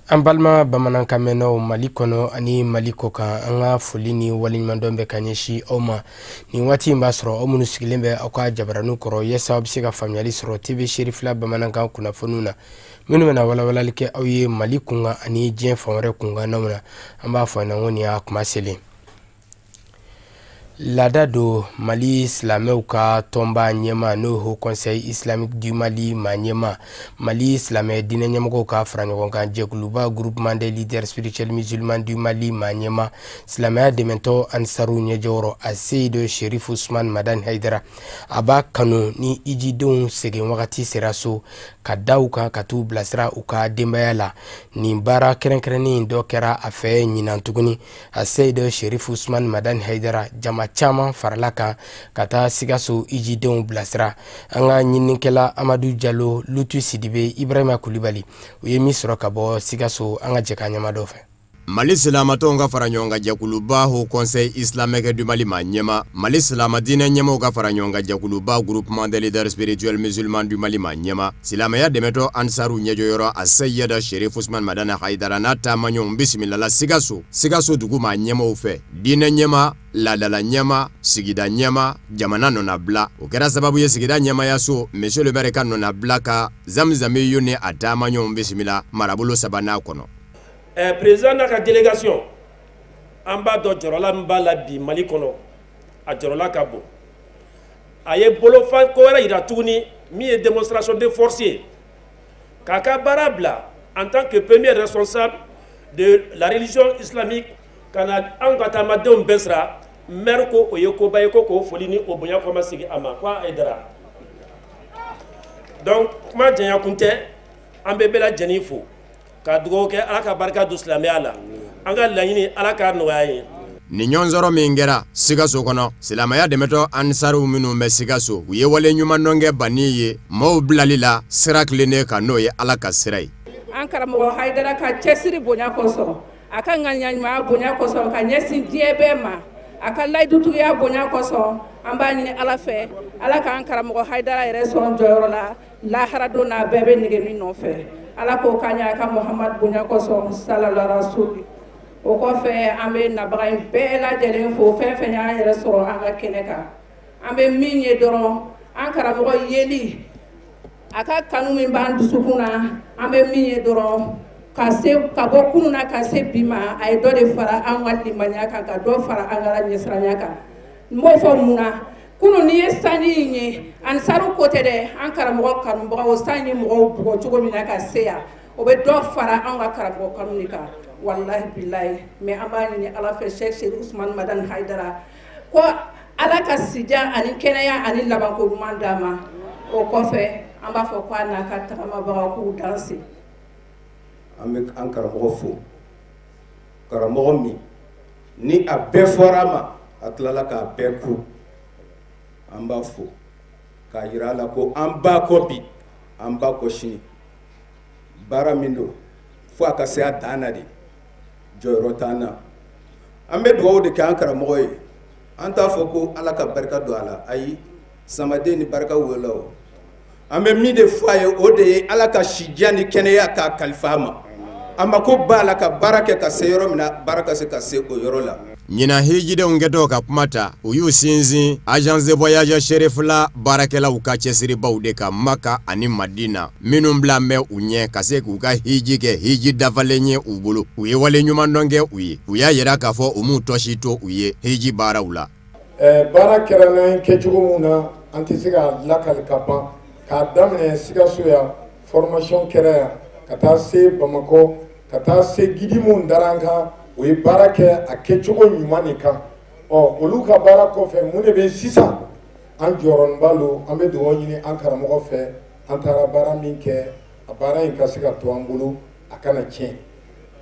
An balima bamanankan mɛnnaw Mali kɔnɔ ani Mali kɔkan, an ka foli ni waleɲumandɔn bɛ ka ɲɛsin aw ma. Nin waati in b'a sɔrɔ aw minnu sigilen bɛ aw ka jabaraninw kɔrɔ yaasa aw bɛ se ka faamuyali sɔrɔ TV Cherifla bamanankan kunnafoniw na, minnu bɛna walawalali kɛ aw ye Mali kunkan ani diɲɛ fan wɛrɛ kunkannaw na. An b'a fɔ ɲɛna ko nin y'a kuma selen. Laada don Mali silamɛw ka tɔnba ɲɛma, n'o ye Haut Conseil Islamique du Mali maa ɲɛma, Mali silamɛ diinɛ ɲɛmɔgɔw ka fara ɲɔgɔn kan jɛkuluba Groupement des leaders spirituels musulmans du Mali maa ɲɛma, silamɛya dɛmɛtɔ Ansaru ɲɛjɔyɔrɔ Aseyidu Sherifu Usman Madani Hayidara, a b'a kanu ni ijidenw segin wagati sera so ka da u kan ka t'u bilasira u ka denbaya la. Nin baara kɛrɛnkɛrɛnnen dɔ kɛra a fɛ ɲinan tuguni. Aseyidu Sherifu Usman Madani Hayidara, jama caman farala kan ka taa Sikaso ijidenw bilasira. An ka ɲininikɛla Amadu Jalo, Lutu Sidibe, Ibrahima Kulibali, u ye min sɔrɔ ka bɔ Sikaso, an ka jɛ k'a ɲɛma dɔ fɛ. Mali silamatɔnw ka fara ɲɔgɔn kan jɛkuluba Haut Conseil Islamique du Mali maa ɲɛma, Mali silama diinɛ ɲɛmɔgɔw ka fara ɲɔgɔn kan jɛkuluba Groupement des leaders spirituels musulmans du Mali maa ɲɛma, silamɛya dɛmɛtɔ Ansaru ɲɛjɔyɔrɔ Aseyida Sherifu Usman Madani Hayidara n'a taamaɲɔgɔnw bisimilala Sikaso, Sikaso dugu maa ɲɛmɔgɔw fɛ, diinɛ ɲɛma, laadala ɲɛma, sigida ɲɛma, jamana nɔnabila. O kɛra sababu ye sigida ɲɛmayaso monsieur le maire ka nɔnabila ka Zamzamiyu ni a taamaɲɔgɔnw bisimila marabolo sabanan kɔnɔ. Président n'a ka délégation, an b'a dɔn jɔrɔla min b'a la bi Mali kɔnɔ, a jɔrɔla ka bon. A ye bolofa ko wɛrɛ yira tuguni min ye démonstration de force ye, k'a ka baara bila en tant que premier responsable de la religion islamique ka na anw ka taamadenw bɛɛ sira. Maire ko o ye koba ye, ko k'o foli ni o bonya kɔma sigi a ma ko a ye dara. Donc kuma janya kun tɛ, an bɛ bɛɛ lajɛlen fo ka dugawu kɛ Ala ka barika don silamɛya la, an ka laɲini Ala k'a nɔgɔya ye. Nin ɲɔgɔnsɔrɔ min kɛra Sikaso kɔnɔ, silamɛya dɛmɛtɔ Ansaruw minnu bɛ Sikaso, u ye wale ɲumandɔn kɛ banni ye maaw bilali la sira tilennen kan, n'o ye Ala ka sira ye. An karamɔgɔ Hayidara ka cɛsiri bonya kosɔn, a ka ŋaniya ɲumanya bonya kosɔn ka ɲɛsin diɲɛ bɛɛ ma, a ka layidutugiya bonya kosɔn, an b'a ɲini Ala fɛ Ala k'an karamɔgɔ Hayidara yɛrɛ sɔn jɔyɔrɔ la lahara don n'a bɛɛ bɛ nege min nɔfɛ. Ala k'o k'an ɲɛ a ka Muhamadu bonya kosɔn, salala rasuli. O kɔfɛ an bɛ nabaga in bɛɛ lajɛlen fo, fɛn fɛn y'an yɛrɛ sɔrɔ an ka kɛnɛ kan. An bɛ min ye dɔrɔn, an karamɔgɔ yeli, a ka kanu min b'an dusukun na, an bɛ min ye dɔrɔn, ka se ka bɔ kunun na ka se bi ma, a ye dɔ de fara an ka limaniya kan, ka dɔ fara an ka ɲɛsiranya kan. N b'o fɔ mun na? Kunun n'i ye sanji in ye, Ansaru ko tɛ dɛ, an karamɔgɔ kanubagaw sanji mɔgɔw bugɔ cogo min na ka se yan, o bɛ dɔ fara an ka karamɔgɔ kanu de kan. Walahi bilahi, mais an b'a ɲini Ala fɛ Cheikh Chérif Ousmane Madani Hayidara ko Ala ka sijan ani kɛnɛya ani labanko ɲuman d'a ma. O kɔfɛ an b'a fɔ k'a n'a ka tagamabagaw k'u danse. An bɛ an karamɔgɔ fo, karamɔgɔ min ni a bɛɛ fɔra a ma, a tilala k'a bɛɛ ku. An b'a fo k'a yira a la ko an b'a kɔ bi, an b'a kɔ sini. Baara min don fo a ka se a dan na de, jɔyɔrɔ t'an na. An bɛ dugawu de kɛ an karamɔgɔ ye. An t'a fɔ ko Ala ka barika don a la, ayi, samaden ni barika wolola o. An bɛ min de fɔ a ye, o de ye Ala ka sijan ni kɛnɛya k'a kalifa a ma. A mako b'a la ka baara kɛ ka se yɔrɔ min na, baara ka se ka se o yɔrɔ la. Ɲinan hijidenw kɛtɔ ka kuma ta, u y'u sinsin agence de voyage Cherifla baarakɛlaw ka cɛsiribaw de kan Maka ani Madina, minnu bila bɛ u ɲɛ ka se k'u ka hiji kɛ hiji dafalen ye u bolo. U ye wale ɲumandɔn kɛ u ye, u y'a yira k'a fɔ u m'u tɔsi to u ye hiji baaraw la. Baara kɛra n'an ye kɛcogo min na, an tɛ se k'a lakali ka ban. K'a daminɛ Sikaso yan, formation kɛra yan, ka taa se Bamakɔ, ka taa se guide mun dara an kan, o ye baara kɛ a kɛcogo ɲuman de kan. Olu ka baara kɔfɛ mun de bɛ sisan? An jɔyɔrɔba don, an bɛ dugawu ɲini an karamɔgɔ fɛ, an taara baara min kɛ, a baara in ka se ka to an bolo, a kana tiɲɛ.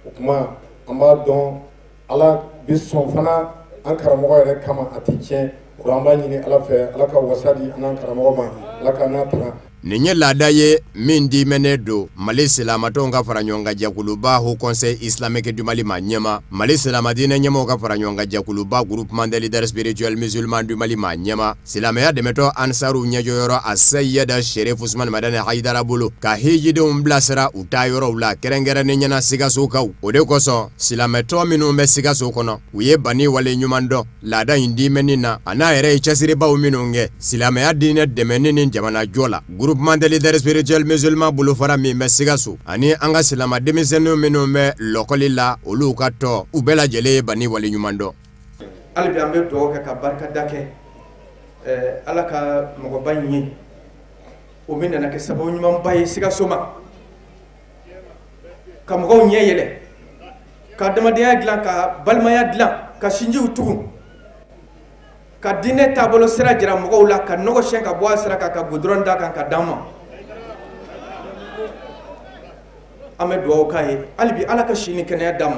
O tuma an b'a dɔn Ala bɛ sɔn fana an karamɔgɔ yɛrɛ kama, a tɛ tiɲɛ. O la an b'a ɲini Ala fɛ, Ala ka wasa di an n'an karamɔgɔ ma, Ala ka n'a tanga. Nin ye laada ye min dimɛnen don Mali silamatɔnw ka fara ɲɔgɔn kan jɛkuluba Haut Conseil islamique du Mali maa ɲɛma, Mali silamadinɛ ɲɛmɔgɔw ka fara ɲɔgɔn kan jɛkuluba Groupement des leaders spirituels musulmans du Mali maa ɲɛma, silamɛya dɛmɛtɔ Ansaru ɲɛjɔyɔrɔ a Seyida Sherif Usman Madani Hayidara bolo ka hijidenw bilasira u taa yɔrɔw la kɛrɛnkɛrɛnnen ɲɛna Sikasokaw. O de kosɔn silamɛtɔn minnu bɛ Sikaso kɔnɔ, u ye Bani wale ɲuman dɔn laada in dimɛni na, a n'a yɛrɛ ye cɛsiribaw minnu kɛ silamɛya diinɛ dɛmɛni ni jamana jɔ la. Groupement des leaders spirituels musulmans bolofara min bɛ Sikaso ani an ka silama denmisɛnninw minnu bɛ lɔkɔli la, olu ka tɔ u bɛɛ lajɛlen ye Bani wale ɲuman dɔn. Hali bi an bɛ dugawu kɛ ka barikada kɛ Ala ka mɔgɔba in ye, o min nana kɛ sababu ɲumanba ye Sikaso ma, ka mɔgɔw ɲɛ yɛlɛ, ka adamadenya dilan, ka balimaya dilan, ka sinjiw tugu, ka diinɛ taabolo sira jira mɔgɔw la, ka nɔgɔ siyɛn ka bɔ a sira kan, ka goudron d'a kan ka d'an ma. An bɛ dugawu k'a ye hali bi Ala ka si ni kɛnɛya d'an ma.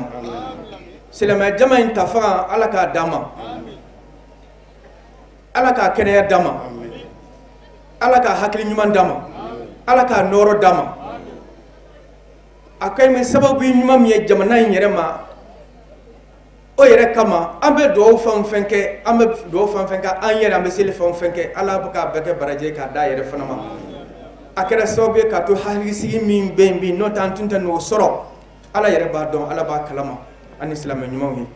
Silamɛya jama in ta fanga Ala k'a d'an ma, Ala k'a kɛnɛya d'an ma, Ala k'a hakili ɲuman d'an ma, Ala k'a nɔɔrɔ d'an ma. A ka ɲi sababu ɲuman min ye jamana in yɛrɛ ma, o yɛrɛ kama an bɛ dugawu fɛn o fɛn kɛ, an bɛ dugawu fɛn o fɛn kɛ an yɛrɛ, an bɛ seli fɛn o fɛn kɛ, Ala bɛ k'a bɛɛ kɛ baraji k'a d'a yɛrɛ fana ma. A kɛra sababu ye k'a to hakilisigi min bɛ yen bi, n'o tɛ an tun tɛ n'o sɔrɔ, Ala yɛrɛ b'a dɔn, Ala b'a kalama, an ni silamɛ ɲumanw ye.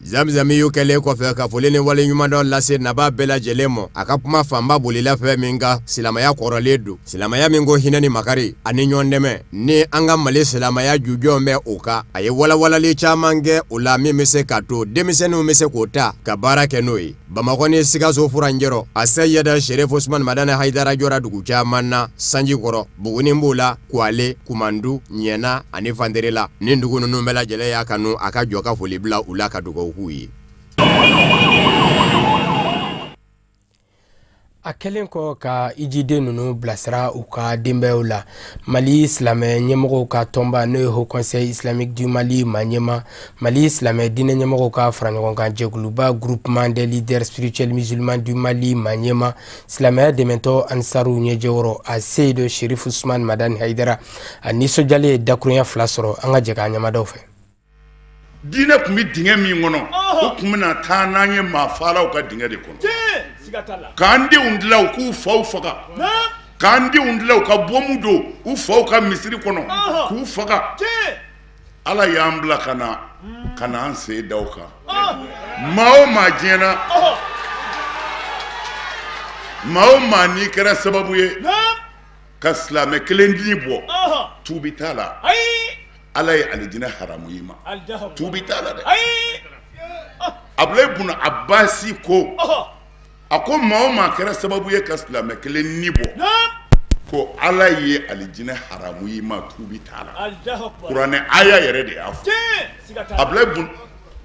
Zamzamiyu kɛlen kɔfɛ ka foli ni wale ɲuman dɔ lase naba bɛɛ lajɛlen ma, a ka kuma fanba bolila fɛn min kan, silamɛya kɔrɔlen don, silamɛya min ko hinɛ ni makari ani ɲɔgɔn dɛmɛ, ni an ka Mali silamɛya jujɔn bɛ o kan. A ye walawalali caman kɛ o la min bɛ se k'a to denmisɛnninw bɛ se k'o ta ka baara kɛ n'o ye. Bamakɔ ni Sikaso furancɛrɔ, a Seyida Sherif Usman Madani Hayidara jɔra dugu caman na sanji kɔrɔ. Buguni b'o la, Kwale, Kumandu, Ɲɛna ani Fanterela. Nin dugu ninnu bɛɛ lajɛlen y'a kanu a ka jɔ ka foli bila u la ka dugawu k'u ye. A kɛlen kɔ ka ijiden ninnu bilasira u ka denbayaw la, Mali silamɛ ɲɛmɔgɔw ka tɔnba n'o ye Haut Conseil islamique du Mali maa ɲɛma, Mali silamɛ diinɛ ɲɛmɔgɔw ka fara ɲɔgɔn kan jɛkuluba Groupement des leaders spirituels musulmans du Mali maa ɲɛma, silamɛya dɛmɛtɔ Ansaru ɲɛjɛyɔrɔ a Seyidu Sherif Usman Madani Hayidara, a nisɔndiyalen ye dakurunya 2 sɔrɔ. An ka jɛ k'an ɲɛmadaw fɛ. Diinɛ tun bɛ dingɛ min kɔnɔ, o tun bɛna taa n'an ye maa faalaw ka dingɛ de kɔnɔ, k'an denw dilan u k'u faw faga, k'an denw dilan u ka bɔmu don u faw ka misiri kɔnɔ k'u faga. Ala y'an bila ka na ka na an sen da o kan. Maa o maa diɲɛ na, maa o maa n'i kɛra sababu ye ka silamɛ kelen di bɔ, tuubi t'a la. Ala ye alijinɛ haramu i ma, tuubi t'a la dɛ. Abulayi bun Abasi ko, a ko maa o maa kɛra sababu ye ka silamɛ kelen ni bɔ, ko Ala ye alijinɛ haramu i ma, tuubi t'a la. Kuranɛ aya yɛrɛ de y'a fɔ. Abulayi bun,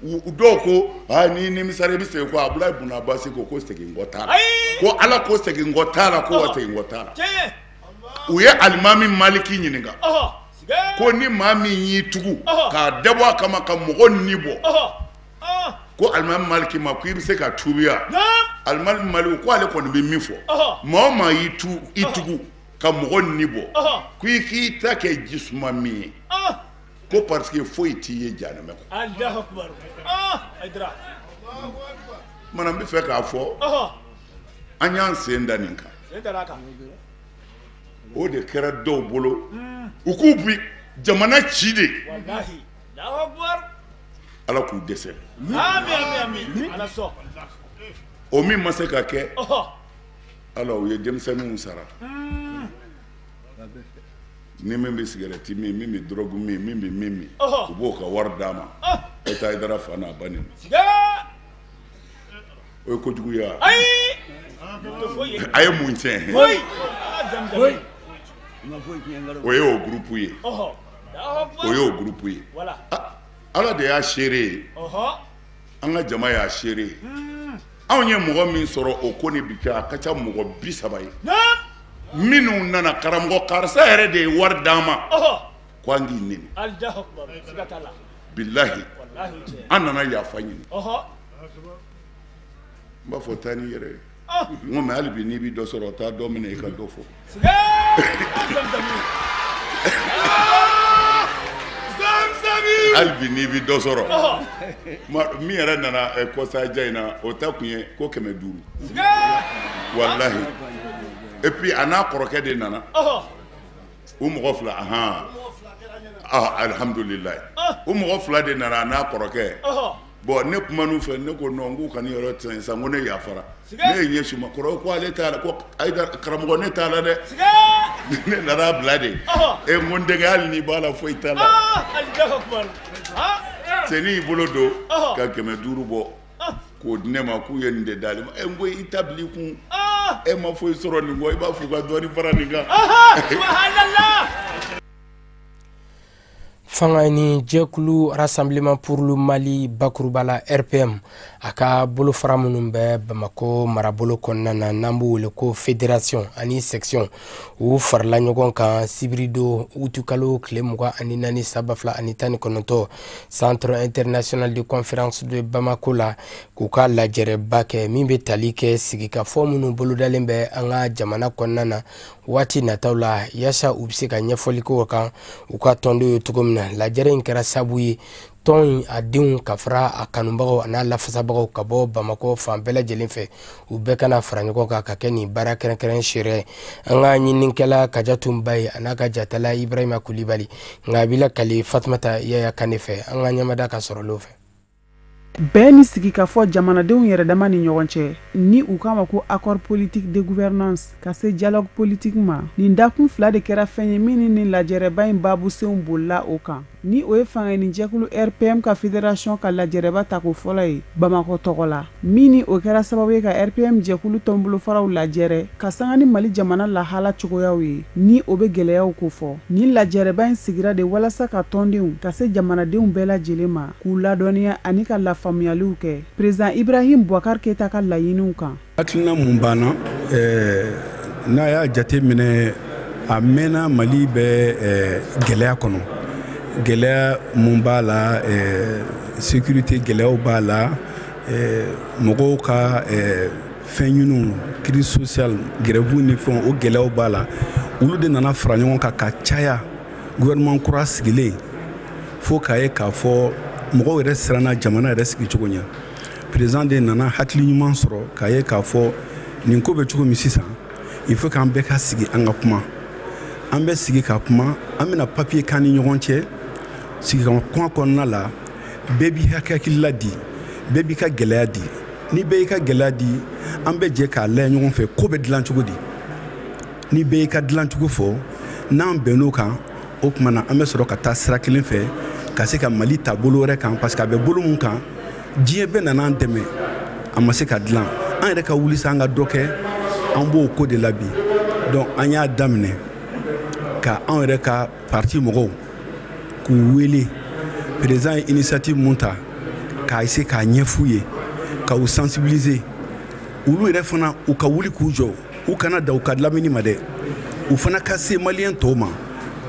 dɔw ko aa ni nimisara i bɛ segin kɔ. Abulayi bun Abasi ko ko segin kɔ t'a la, ko Ala ko segin kɔ t'a la, ko wa segin kɔ t'a la. U ye alimami Maliki ɲininka ko ni maa min y'i tugu k'a dabɔ a kama ka mɔgɔ ni bɔ, ko alimami Maliki ma ko i bɛ se ka tuubiya? Alimami Maliki ko ale kɔni bɛ min fɔ, maa o maa y'i tugu ka mɔgɔ ni bɔ, ko i k'i ta kɛ jisuma min ye, ko parce que foyi t'i ye jahanama kɔnɔ. Mana n bɛ fɛ k'a fɔ, an y'an sen da nin kan. O de kɛra dɔw bolo, u k'u bi jamana ci de. Ala k'u dɛsɛ. O min ma se ka kɛ, ala u ye denmisɛnninw sara. Ni min bɛ sigɛrɛti min, min bɛ dɔrɔgu min, min bɛ min min, u b'o ka wari d'a ma. E taa Hayidara fa n'a ba nin. O ye kojugu ye wa? A ye mun tiɲɛ? O ye o groupe ye. O ye o groupe ye. Ala de y'a seere ye. An ka jama y'a seere ye. Anw ye mɔgɔ min sɔrɔ o ko ni bi cɛ, a ka ca mɔgɔ 30 ye. Minnu nana karamɔgɔ karisa yɛrɛ de ye wari d'an ma ko an k'i neni. Bilahi an nana yafa ɲini. N b'a fɔ taa n'i yɛrɛ ye. N ko mais hali bi n'i bi dɔ sɔrɔ taa dɔ minɛ i ka dɔ fɔ. Hali bi n'i bi dɔ sɔrɔ. Min yɛrɛ nana kɔsaja in na o ta kun ye ko 500. Walahi. Et puis a n'a kɔrɔkɛ de nana. U mɔgɔ fila ahan. Ah alhamdulilayi. U mɔgɔ fila de nana a n'a kɔrɔkɛ. Bon ne kuman'u fɛ ne ko non n k'u ka nin yɔrɔ tigɛ sisan n ko ne yafara. Ne ye ɲɛsin u ma kɔrɔ ko ale t'a la ko Hayidara karamɔgɔ ne t'a la dɛ. Ne nana bila de. E n ko n denkɛ hali n'i b'a la foyi t'a la. Cɛnin y'i bolo don ka 500 bɔ k'o di ne ma k'u ye nin de d'ale ma. E n ko i ta bil'i kun. E ma foyi sɔrɔ nin kɔ i b'a f'u ka dɔɔnin fara nin kan. Fanga ni jɛkulu Rassemblement pour le Mali bakuruba la RPM a ka bolofara minnu bɛ Bamakɔ marabolo kɔnɔna na n'an b'u wele ko fédération ani section u farala ɲɔgɔn kan sibiridon utukalo tile 24 san 2019 Centre international de conférence de Bamako la k'u ka lajɛrɛba kɛ min bɛ tali kɛ sigikafɔ minnu bolodalen bɛ an ka jamana kɔnɔna na waati nataw la yaasa u bɛ se ka ɲɛfɔli k'o kan u ka tɔndenw ye cogo min na. Lajɛrɛ in kɛra sababu ye tɔn in a denw ka fara a kanubagaw a n'a lafasabagaw ka bɔ Bamakɔ fan bɛɛ lajɛlen fɛ u bɛɛ kana fara ɲɔgɔn kan ka kɛ nin baara kɛrɛnkɛrɛn seere. An ka ɲininikɛla Kajatu Baye a n'a ka jatala Ibrahima Kulibali nka a b'i lakali Fatumata Yaya Kane fɛ an ka ɲɛmada ka sɔrɔ l'o fɛ. Bɛn ni sigikafɔ jamanadenw yɛrɛ dama ni ɲɔgɔn cɛ ni u k'a ma ko accord politique de gouvernance ka se dialogue politique ma nin dakun fila de kɛra fɛn ye min ni lajɛrɛba in baabusenw bolila o kan ni o ye fangaɲinijɛkulu RPM ka fédération ka lajɛrɛba tako fɔlɔ ye Bamakɔ tɔgɔ la min ni o kɛra sababu ye ka RPM jɛkulu tɔnbolofaraw lajɛrɛ ka sanga ni Mali jamana lahala cogoyaw ye ni o bɛ gɛlɛyaw kofɔ. Nin lajɛrɛba in sigira de walasa ka tɔndenw ka se jamanadenw bɛɛ lajɛlen ma k'u ladɔnniya ani ka lafaamuyaliw kɛ président Ibrahim Boubacar Keita ka laɲiniw kan. Hakilina mun banna n'a y'a jate minɛ a mɛnna Mali bɛ gɛlɛya kɔnɔ. Gɛlɛya mun b'a la, sécurité gɛlɛyaw b'a la, mɔgɔw ka fɛn ɲiniw crise sociale grève ni fɛnw o gɛlɛyaw b'a la. Olu de nana fara ɲɔgɔn kan ka caya gouvernement kura sigilen fo k'a ye k'a fɔ mɔgɔw yɛrɛ siranna jamana yɛrɛ sigicogo ɲɛ. Président de nana hakili ɲuman sɔrɔ k'a ye k'a fɔ nin ko bɛ cogo min sisan il faut k'an bɛɛ ka sigi an ka kuma. An bɛ sigi ka kuma, an bɛna papier k'an ni ɲɔgɔn cɛ. Sigikafɔ kuma kɔnɔna la bɛɛ b'i hakilila di, bɛɛ b'i ka gɛlɛya di. Ni bɛɛ y'i ka gɛlɛya di, an bɛ jɛ k'a lajɛ ɲɔgɔn fɛ ko bɛ dilan cogo di. Ni bɛɛ y'i ka dilancogo fɔ, n'an bɛnn'o kan, o tuma na an bɛ sɔrɔ ka taa sira kelen fɛ ka se ka Mali ta bolo wɛrɛ kan parce que a bɛ bolo mun kan diɲɛ bɛɛ nana an dɛmɛ a ma se ka dilan. An yɛrɛ ka wuli sa an ka dɔ kɛ, an b'o ko de la bi. Donc an y'a daminɛ ka anw yɛrɛ ka parti mɔgɔw k'u wele président ye initiative mun ta k'a essayer k'a ɲɛf'u ye ka u sensibiliser olu yɛrɛ fana u ka wuli k'u jɔ u kana da u ka lamini ma dɛ, u fana ka se maliyɛn tɔw ma.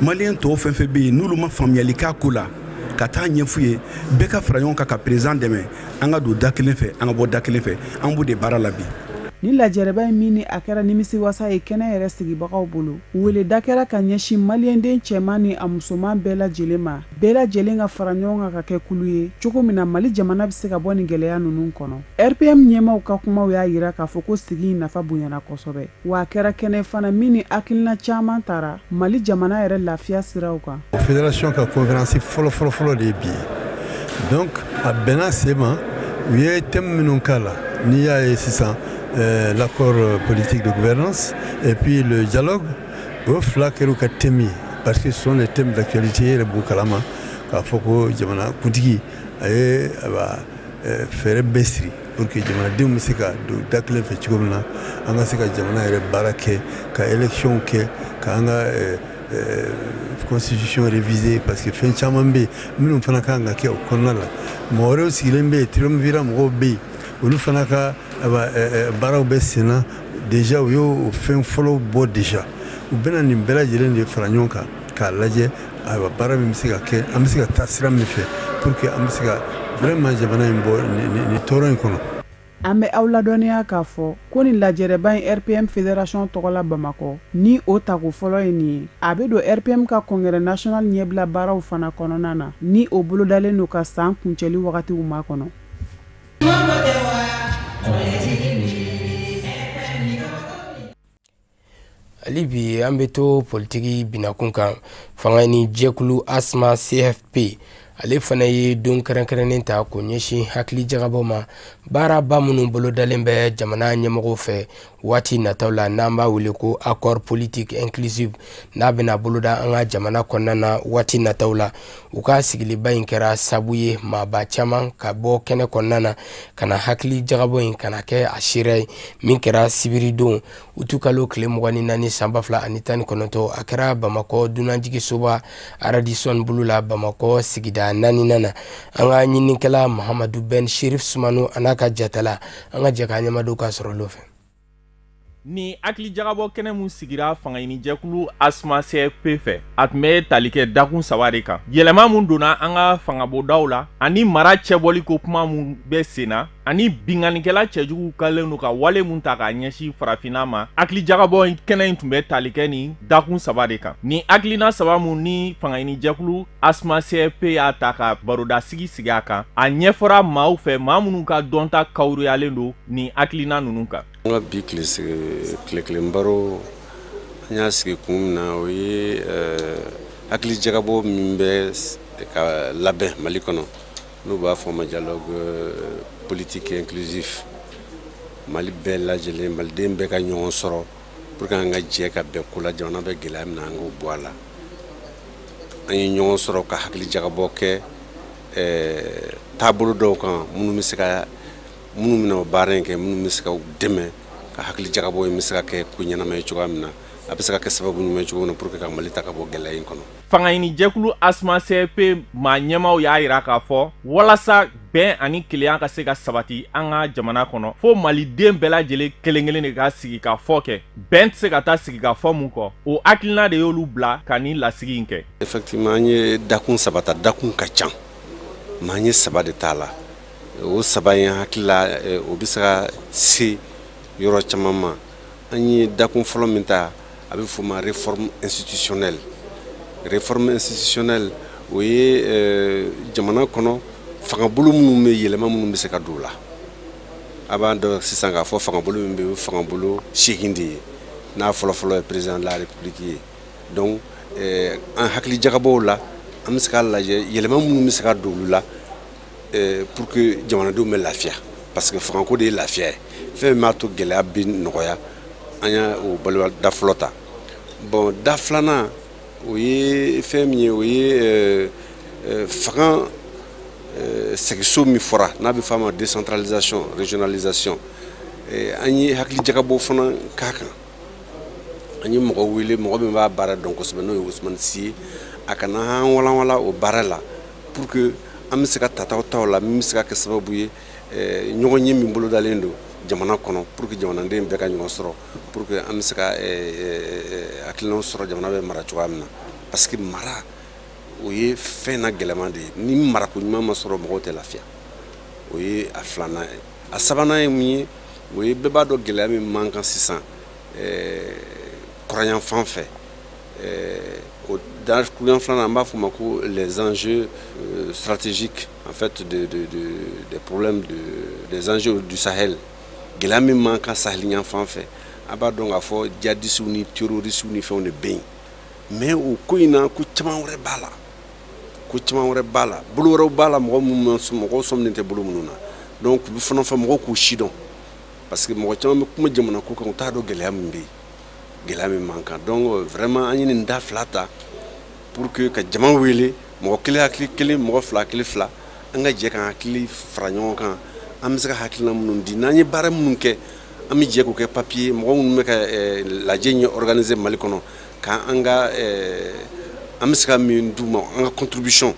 Maliyɛn tɔw fɛn fɛn bɛ yen n'olu ma faamuyali k'a ko la ka taa ɲɛf'u ye bɛɛ ka fara ɲɔgɔn kan ka président dɛmɛ an ka don da kelen fɛ an ka bɔ da kelen fɛ an b'o de baara la bi. Ni lajɛrɛba in min ni a kɛra nimisiwasa ye kɛnɛ yɛrɛ sigibagaw bolo weleda kɛra ka ɲɛsin maliyɛnden cɛman ni a musoman bɛɛ lajɛlen ma bɛɛ lajɛlen ka fara ɲɔgɔn kan ka kɛ kulu ye cogo min na Mali jamana bɛ se ka bɔ nin gɛlɛya ninnu kɔnɔ. RPM ɲɛmaaw ka kumaw y'a yira k'a fɔ ko sigi in nafa bonyana kosɛbɛ wa a kɛra kɛnɛ fana min ni hakilina caman tara Mali jamana yɛrɛ lafiya siraw kan. Fédération ka conférence fɔlɔ fɔlɔ fɔlɔ de ye bi ye donc a bɛnna sen ma u ye thème minnu k'a la n'i y'a ye sisan. L'accord politique de gouvernance et puis le dialogue o fila kɛra u ka thème ye parce que ce sont les thèmes d'actualité yɛrɛ b'u kalama k'a fɔ ko jamana kuntigi a ye fɛɛrɛ bɛɛ siri pour que jamanadenw bɛ se ka don da kelen fɛ cogo min na an ka se ka jamana yɛrɛ baara kɛ ka élection kɛ ka an ka constitution révisée parce que fɛn caman bɛ yen minnu fana kan ka kɛ o kɔnɔna la. Mɔgɔ wɛrɛw sigilen bɛ yen triumvirat mɔgɔw bɛ yen olu fana ka baaraw bɛ sen na déjà u y'o fɛn fɔlɔw bɔ déjà u bɛna nin bɛɛ lajɛlen de fara ɲɔgɔn kan k'a lajɛ ayiwa baara min bɛ se ka kɛ an bɛ se ka taa sira min fɛ pour que an bɛ se ka vraiment jamana in bɔ nin tɔɔrɔ in kɔnɔ. An bɛ aw ladɔnniya k'a fɔ ko nin lajɛrɛba in RPM Fédération tɔgɔ la Bamakɔ, ni o tako fɔlɔ ye nin ye, a bɛ don RPM ka congrès national ɲɛbila baaraw fana kɔnɔna na, ni o bolodalen don ka san kuncɛli wagatiw makɔnɔ. Hali bi an bɛ to politiki binakun kan. Fanga ni jɛkulu ASMA CFP ale fana ye don kɛrɛnkɛrɛnnen ta k'o ɲɛsin hakili jagabɔ ma baaraba minnu bolodalen bɛ jamana ɲɛmɔgɔw fɛ waati nataw la, n'an b'a wele ko accord politique inclusive, n'a bɛna boloda an ka jamana kɔnɔna na waati nataw la. U ka sigiliba in kɛra sabu ye maaba caman ka bɔ kɛnɛ kɔnɔna na ka na hakili jagabɔ in kana kɛ a seere ye, min kɛra sibiridon utukalo tile 24 san 2019. A kɛra Bamakɔ dunanjiginsoba Radisson Blu la Bamakɔ sigida 4nan na. An ka ɲininikɛla Mahamadu Ben Sherif Sumano a n'a ka jatala, an ka jɛ k'an ɲɛmadon k'a sɔrɔ olu fɛ. Ni hakili jagabɔ kɛnɛ mun sigira fangaɲinijɛkulu ASMA CFP fɛ, a tun bɛ tali kɛ dakun 3 de kan: yɛlɛma mun donna an ka fangabondaw la, ani mara cɛbɔli ko kuma mun bɛ sen na, ani binkannikɛla cɛjuguw kɛlen don ka wale mun ta k'a ɲɛsin farafinna ma. Hakili jagabɔ kɛnɛ in tun bɛ tali kɛ nin dakun 3 de kan. Ni hakilina 3 mun ni fangaɲinijɛkulu ASMA CFP y'a ta ka barodasigi sigi a kan, a ɲɛfɔra maaw fɛ, maa minnu ka dɔnta kawuruyalen don nin hakilina ninnu kan. An ka bi tile kelen baro, an y'a sigi kun min na, o ye hakili jagabɔ min bɛ ka labɛn Mali kɔnɔ, n'u b'a fɔ ma dialogue politique inclusif. Mali bɛɛ lajɛlen, maliden bɛɛ ka ɲɔgɔn sɔrɔ pour que an ka jɛ ka bɛn ko la, jamana bɛ gɛlɛya min na an k'o bɔ a la. An ye ɲɔgɔn sɔrɔ ka hakili jagabɔ kɛ taabolo dɔw kan, minnu bɛ se ka minnu bɛna o baara in kɛ, minnu bɛ se ka u dɛmɛ ka hakili jagabɔ in bɛ se ka kɛ ko ɲɛnama ye cogoya min na, a bɛ se ka kɛ sababu ɲuman ye cogo min na pour que ka Mali ta ka bɔ gɛlɛya in kɔnɔ. Fangaɲinijɛkulu ASMA CFP maa ɲɛmaaw y'a jira k'a fɔ walasa bɛn ani kelenya ka se ka sabati an ka jamana kɔnɔ, fo maliden bɛɛ lajɛlen kelen kelen de ka sigi ka fɔ kɛ. Bɛn tɛ se ka taa sigi ka fɔ mun kɔ, o hakilina de y'olu bila ka nin lasigi in kɛ. Effectivement, an ye dakun 3 ta, dakun ka ca, mais an ye 3 de t'a la. O 3 in hakili la, o bɛ se ka se yɔrɔ caman ma. An ye dakun fɔlɔ min ta, a bɛ f'o ma réforme institutionnelle. Réforme institutionnelle, o ye jamana kɔnɔ fangabolo minnu bɛ yɛlɛma minnu bɛ se ka don o la. A b'an dɔn sisan k'a fɔ fangabolo min bɛ yen, o ye fangabolo 8 de ye, n'a fɔlɔfɔlɔ ye président de la république ye. Donc an hakili jagabɔw la, an bɛ se k'a lajɛ yɛlɛma minnu bɛ se ka don olu la pour que jamanadenw bɛ lafiya, parce que fangako de ye lafiya ye. Fɛn min b'a to gɛlɛya bɛ nɔgɔya, an y'a o baliwa da fɔlɔ ta. Bon, da filanan o ye fɛn min ye, o ye fanga segiso min fɔra n'a bɛ f'a ma décentralisation, régionalisation. An ye hakili jagabɔ fana k'a kan. An ye mɔgɔ wele, mɔgɔ min b'a baara dɔn kosɛbɛ, n'o ye Ousmane Sy ye, a ka n'an walanwalan o baara la pour que an bɛ se ka tataw ta o la, min bɛ se ka kɛ sababu ye ɲɔgɔn ye min bolodalen don jamana kɔnɔ pour que jamanaden bɛɛ ka ɲɔgɔn sɔrɔ, pour que an bɛ se ka hakilinaw sɔrɔ jamana bɛ mara cogoya min na. Parce que mara o ye fɛn na gɛlɛman de ye, ni marako ɲuman ma sɔrɔ mɔgɔw tɛ lafiya. O ye a filanan ye. A sabanan ye mun ye, o ye bɛɛ b'a dɔn gɛlɛya min man kan sisan kɔrɔnyanfan fɛ. O dakuruɲa filanan, an b'a fɔ o ma ko les enjeux stratégiques en fait des problèmes des enjeux du Sahel. Gɛlɛya min man kan Sahel yanfan fɛ, a b'a dɔn k'a fɔ djihadistes ni terroristes ni fɛnw de bɛ yen. Mais o ko in na, ko caman wɛrɛ b'a la, ko caman wɛrɛ b'a la, bolo wɛrɛw b'a la, mɔgɔ minnu ma sɔn, mɔgɔw sɔminen tɛ bolo minnu na. Donc u bɛ fana fɔ mɔgɔw k'u si dɔn, parce que mɔgɔ caman bɛ kuma jamana ko kan, u t'a dɔn gɛlɛya min bɛ yen, gɛlɛya min man kan. Donc vraiment an ye nin da 2 ta pour que ka jama wele, mɔgɔ kelen hakili kelen, mɔgɔ 2 hakili 2, an ka jɛ k'an hakili fara ɲɔgɔn kan. An bɛ se ka hakilina minnu di, n'an ye baara minnu kɛ, an bɛ jɛ k'o kɛ papier. Mɔgɔ minnu bɛ ka lajɛ in organiser Mali kɔnɔ, k'an ka an bɛ se ka min d'u ma, an ka contribution,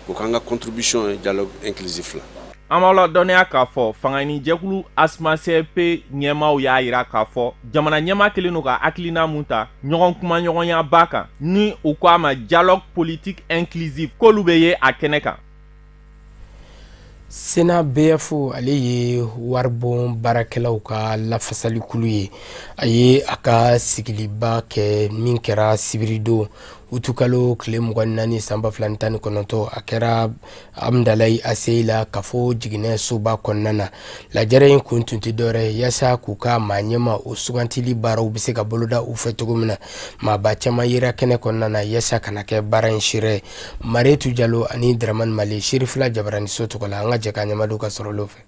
k'o k'an ka contribution ye dialogue inclusif la. An b'aw ladɔnniya k'a fɔ fangaɲinijɛkulu ASMA CFP ɲɛmaaw y'a jira k'a fɔ jamana ɲɛmaa kɛlen don ka hakilina mun ta ɲɔgɔn kumaɲɔgɔnyaba kan, ni u ko a ma dialogue politique inclusif, k'olu bɛ ye a kɛnɛ kan. SYNABEF ale ye waribon baarakɛlaw ka lafasalikulu ye. A ye a ka sigiliba kɛ min kɛra sibiridon utukalo tile 24 san 2019, a kɛra Amdalayi ACI la kafo jiginɛ soba kɔnɔna na. Lajɛrɛ in kun tun tɛ dɔwɛrɛ ye yaasa k'u ka maa ɲɛma o sugantili baaraw bɛ se ka boloda u fɛ cogo min na. Maaba caman yera kɛnɛ kɔnɔna na yaasa ka na kɛ baara in seere ye. Maretu Jalo ani Dramane Male Serifila Jabaraniso tɔgɔ la, an ka jɛ k'a ɲɛmadon ka sɔrɔ olu fɛ.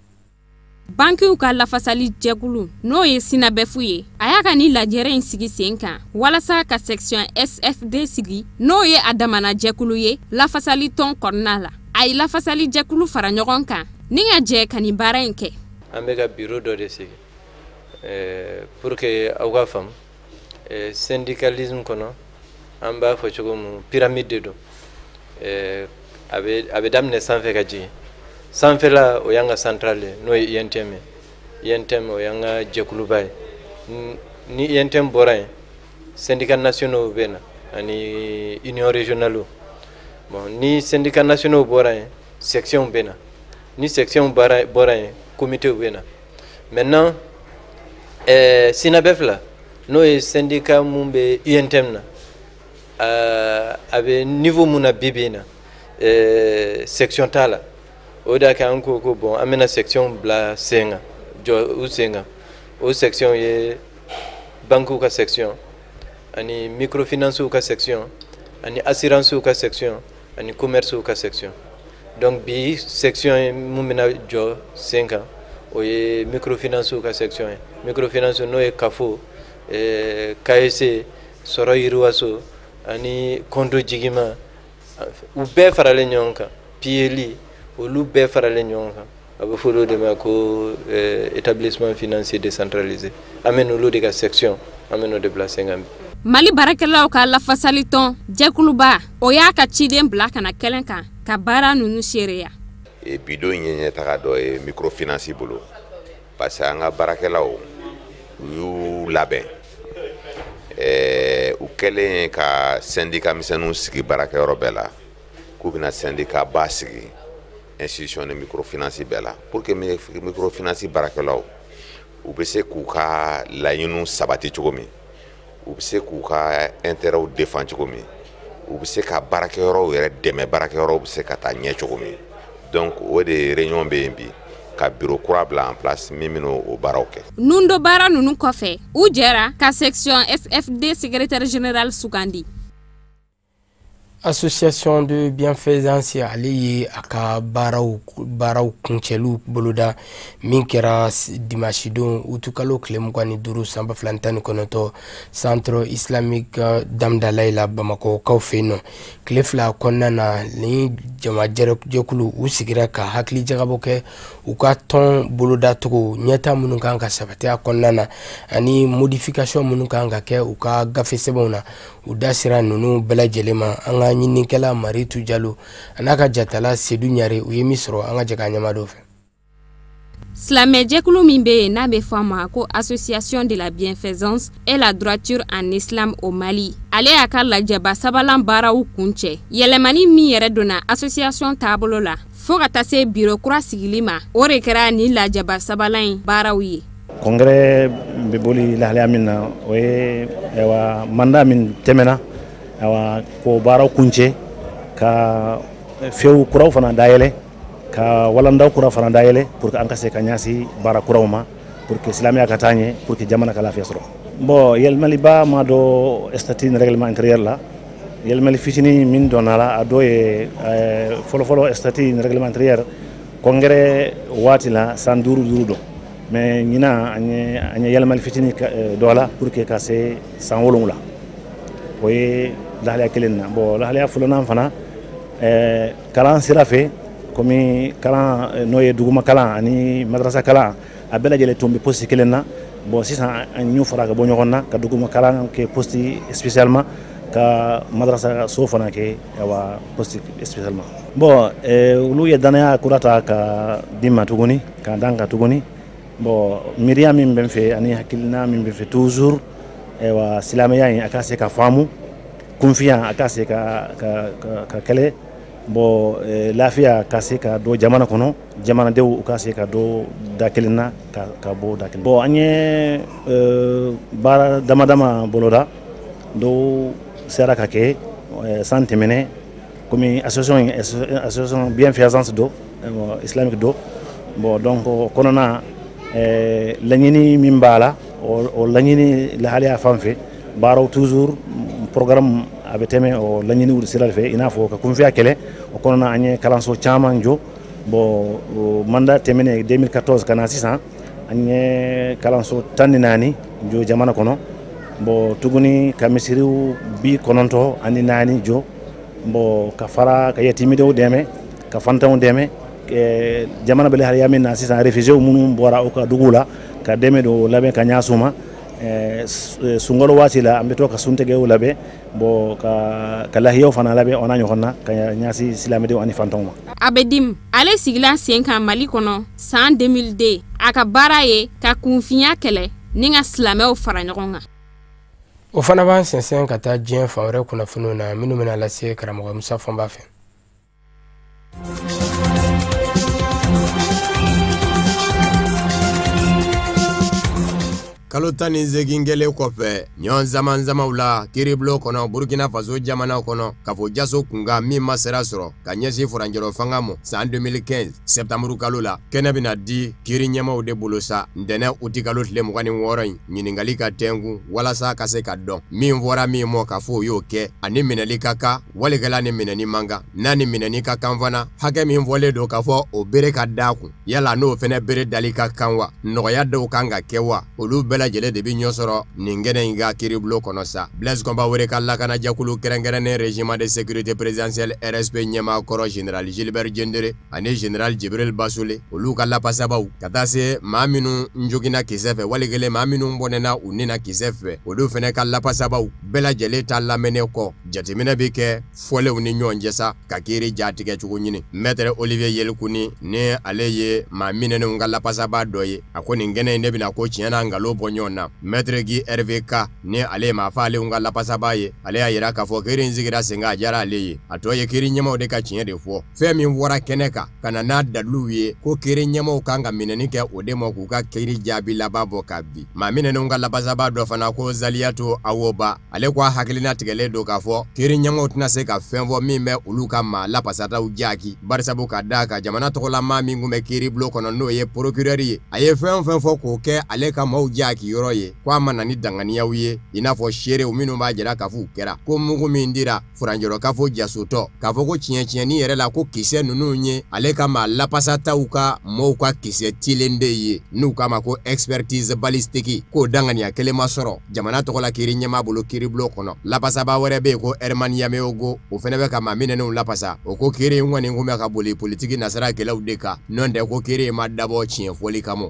Bankiw ka lafasali jɛkulu n'o ye SYNABEF ye, a y'a ka ni lajɛrɛ in sigi sen kan walasa ka section SFD sigi, n'o ye a damana jɛkulu ye lafasali tɔn kɔnɔna la. A ye lafasali jɛkulu fara ɲɔgɔn kan ni ka jɛ ka nin baara in kɛ. An bɛ ka bureau dɔ de sigi pour que aw ka faamu syndicalisme kɔnɔ, an b'a fɔ cogo min pyramide de don. A bɛ daminɛ sanfɛ ka jigin. Sanfɛla o y'an ka centrale ye, n'o ye UNTM ye. UNTM o y'an ka jɛkuluba ye. Ni UNTM bɔra yen, syndicats nationaux bɛ na ani union régionale. Bon, ni syndicats nationaux bɔra yen, section bɛ na. Ni section bɔra yen, comité bɛ na. Maintenant SYNABEF la, n'o ye syndicat mun bɛ UNTM na, a bɛ niveau mun na bi bi in na, section t'a la. O de y'a kɛ an ko ko bon, an bɛna section bila sen kan, jɔ u sen kan. O section ye banques ka section ani microfinance ka section ani assurance ka section ani commerce ka section. Donc bi section ye mun bɛna jɔ sen kan, o ye microfinance ka section ye. Microfinance n'o ye CAFO, KSC, sɔrɔ yiriwaso ani compte jigima, u bɛɛ faralen ɲɔgɔn kan, PLI, olu bɛɛ faralen ɲɔgɔn kan. A bɛ fɔ olu de ma ko établissement financier décentralisé. An bɛ n'olu de ka section, an bɛ n'o de bila sen kan bi. Mali baarakɛlaw ka lafasali tɔn jɛkuluba, o y'a ka ciden bila ka na kɛnɛ kan ka baara ninnu seereya. Bi don ye ɲɛtaga dɔ ye microfinance bolo, parce que an ka baarakɛlaw u y'u labɛn. U kɛlen ka syndicat misɛnninw sigi baarakɛyɔrɔ bɛɛ la, k'u bɛna syndicat ba sigi institution de microfinance bɛɛ la, pour que microfinance baarakɛlaw u bɛ se k'u ka laɲiniw sabati cogo min, u bɛ se k'u ka intérêts défend cogo min, u bɛ se ka baarakɛyɔrɔw yɛrɛ dɛmɛ, baarakɛyɔrɔw bɛ se ka taa ɲɛ cogo min. Donc o de réunion bɛ yen bi ka bureau kura bila en place min bɛna o baaraw kɛ. Nundo baara ninnu kɔfɛ, u jɛra ka section SFD secrétaire général sugandi. Association de bienfaisance ale ye a ka baaraw kuncɛliw boloda min kɛra dimanche don utukalo tile 25 san 2019 centre islamique Damdalayi la Bamakɔkaw fɛ yen nɔ. Tile fila kɔnɔna na, ni jamajɛkulu u sigira ka hakili jagabɔ kɛ u ka tɔn bolodacogo ɲɛta minnu kan ka sabati a kɔnɔna na ani modification minnu kan ka kɛ u ka gafe sɛbɛnw na. U da sera ninnu bɛɛ lajɛlen ma. An ka ɲininikɛla Maritu Jalo a n'a ka jatala Sedu Ɲare, u ye min sɔrɔ, an ka jɛ k'a ɲɛmadon fɛ. Silamɛjɛkulu min bɛ yen n'a bɛ fɔ a ma ko Association de la bienfaisance et la droiture en islam au Mali, ale y'a ka lajɛba sabanan baaraw kuncɛ. Yɛlɛmani min yɛrɛ donna association taabolo la fo ka taa se bureau kura sigili ma, o de kɛra nin lajɛba sabanan in baaraw ye. Congrès bɛ boli lahalaya min na, o ye ayiwa mandat min tɛmɛna, ayiwa k'o baaraw kuncɛ, ka fɛnw kuraw fana dayɛlɛ, ka walandaw kura fana dayɛlɛ pour que an ka se ka ɲɛsin baara kuraw ma, pour que silamɛya ka taa ɲɛ, pour que jamana ka lafiya sɔrɔ. Bon, yɛlɛmaliba ma dɔ statut ni règlement intérieur la. Yɛlɛmali fitinin min donna la, a dɔ ye fɔlɔfɔlɔ statut ni règlement intérieur congrès waati la san 5 5 don, mais ɲinan an ye yɛlɛmali fitinin dɔ la pour que ka se san 7. O ye lahalaya kelen na. Bon, lahalaya filanan fana, kalan sira fɛ, komi kalan n'o ye duguma kalan ani madrasa kalan, a bɛɛ lajɛlen tun bɛ poste kelen na. Bon, sisan an y'u fara ka bɔ ɲɔgɔn na, ka duguma kalan kɛ poste spécialement, ka madrasa so fana kɛ awa poste spécialement. Bon, olu ye danaya kura ta ka di ma tuguni, ka dan kan tuguni. Bon, miiriya min bɛ n fɛ ani hakilina min bɛ n fɛ toujours, ayiwa silamɛya in a ka se ka faamu, kunfiya a ka se ka kɛlɛ, Bon lafiya ka se ka don jamana kɔnɔ, jamanadenw u ka se ka don da kelen na ka bɔ da kelen. Bon an ye baara dama dama boloda, dɔw sera ka kɛ san tɛmɛnen komi association bienfaisance do islamique do. Bon donc o kɔnɔna laɲini min b'a la, o laɲini lahalaya fan fɛ baaraw toujours programme a bɛ tɛmɛ o laɲiniw sira fɛ, i n'a fɔ ka kunfiya kɛlɛ. O kɔnɔna an ye kalanso caman jɔ. Bon o mandat tɛmɛnen 2014 ka na sisan, an ye kalanso 14 jɔ jamana kɔnɔ. Bon tuguni ka misiriw 94 jɔ. Bon ka fara ka yatimidenw dɛmɛ, ka fantanw dɛmɛ. Jamana bɛ lahalaya min na sisan, réfugiés minnu bɔra u ka duguw la, ka dɛmɛ dɔw labɛn ka ɲɛsin u ma. Sunkalo waati la, an bɛ to ka suntigɛw labɛn, bon ka lahiyaw fana labɛn o n'a ɲɔgɔn na ka ɲɛsin silamɛdenw ani fantanw ma. Abedim ale sigila sen kan Mali kɔnɔ san 2002. A ka baara ye ka kunfinya kɛlɛ ni ka silamɛw fara ɲɔgɔn kan. O fana b'an sɛnsɛn ka taa diɲɛ fan wɛrɛ kunnafoniw na minnu bɛna lase karamɔgɔ Musa Fɔnba fɛ. Kalo 18 kɛlen kɔfɛ ɲɔgɔn zamanzamaw la kiiribulon kɔnɔ Burkina Faso jamana kɔnɔ kafo jaso kunkan min ma sira sɔrɔ ka ɲɛsin furancɛrɔ fanga ma san 2015 septembre kalo la, kɛnɛ bɛna di kiiri ɲɛmaaw de bolo sa ntɛnɛn uti kalo tile 26 in ɲininkali ka tɛnkun walasa ka se ka dɔn min fɔra min mɔ k'a fɔ o y'o kɛ ani minɛli ka kan walikɛla ni minɛni man kan, n'a ni minɛni ka kan fana hakɛ min fɔlen don k'a fɔ o bere ka d'a kun, yala n'o fɛnɛ bere dali ka kan wa, nɔgɔya dɔw kan ka kɛ wa, olu bɛɛ lajɛlen de bɛ ɲɔ sɔrɔ nin kɛnɛ in ka kiiribulon kɔnɔ sa. Blaise Compaoré ka lakanajɛkulu kɛrɛnkɛrɛnnen régiment de sécurité présidentielle RSP ɲɛmaa kɔrɔ général Gilbert Diendéré ani général Djibril Bassolé, olu ka lapasabaw ka taa se maa minnu joginna kisɛ fɛ wali kelen maa minnu bɔnɛna u ni na kisɛ fɛ, olu fɛnɛ ka lapasabaw bɛɛ lajɛlen ta lamɛnnen kɔ, jateminɛ bɛ kɛ fɔlenw ni ɲɔgɔn cɛ sa ka kiiri jatigɛ cogo ɲini. Maître Olivier Yelkuni ni ale ye maa minɛnenw ka lapasaba dɔ ye, a ko nin kɛnɛ in de bɛna ko tiɲɛ n'a nkalon bɔ ɲɔgɔn na. Maître Guy Hervé K ni ale ye maa faalenw ka lapasaba ye, ale y'a yira k'a fɔ kiiri in sigira sen kan a diyara ale ye, a tɔ ye kiiri ɲɛmaaw de ka tiɲɛ de fɔ. Fɛn min fɔra kɛnɛ kan ka na n'a daliluw ye ko kiiri ɲɛmaaw kan ka minɛni kɛ o de ma k'u ka kiiri jaabi laban bɔ ka bi. Maa minɛnenw ka lapasaba dɔ fana ko Zaliyato Awoba, ale ko a hakilina tigɛlen don k'a fɔ kiiri ɲɛmaaw tɛna se ka fɛn fɔ min bɛ olu ka maa lapasataw jaaki, barisabu ka d'a kan jamana tɔgɔla maa min kun bɛ kiiribulon kɔnɔ n'o ye procureur ye, a ye fɛn o fɛn fɔ k'o kɛ ale ka maaw jaaki yɔrɔ ye, ko a ma na ni danganiyaw ye i n'a fɔ seerew minnu b'a jira k'a fɔ u kɛra, ko mugu min dira furancɛrɔ kafo jasotɔ, k'a fɔ ko tiɲɛ tiɲɛni yɛrɛ la ko kisɛ ninnu ye ale ka maa lapasataw ka mɔɔw ka kisɛ tilen de ye n'u k'a ma ko expertise balistique, k'o danganiya kelen ma sɔrɔ jamana tɔgɔ la kiiri ɲɛmaa bolo kiiribulon kɔnɔ. Lapasaba wɛrɛ bɛ yen ko Herman Yameogo, o fɛnɛ bɛ ka maa minɛnenw lapasa, o ko kiiri in kɔni kun bɛ ka boli politiki nasira gɛlɛw de kan, n'o tɛ ko kiiri in ma dabɔ tiɲɛ fɔli kama.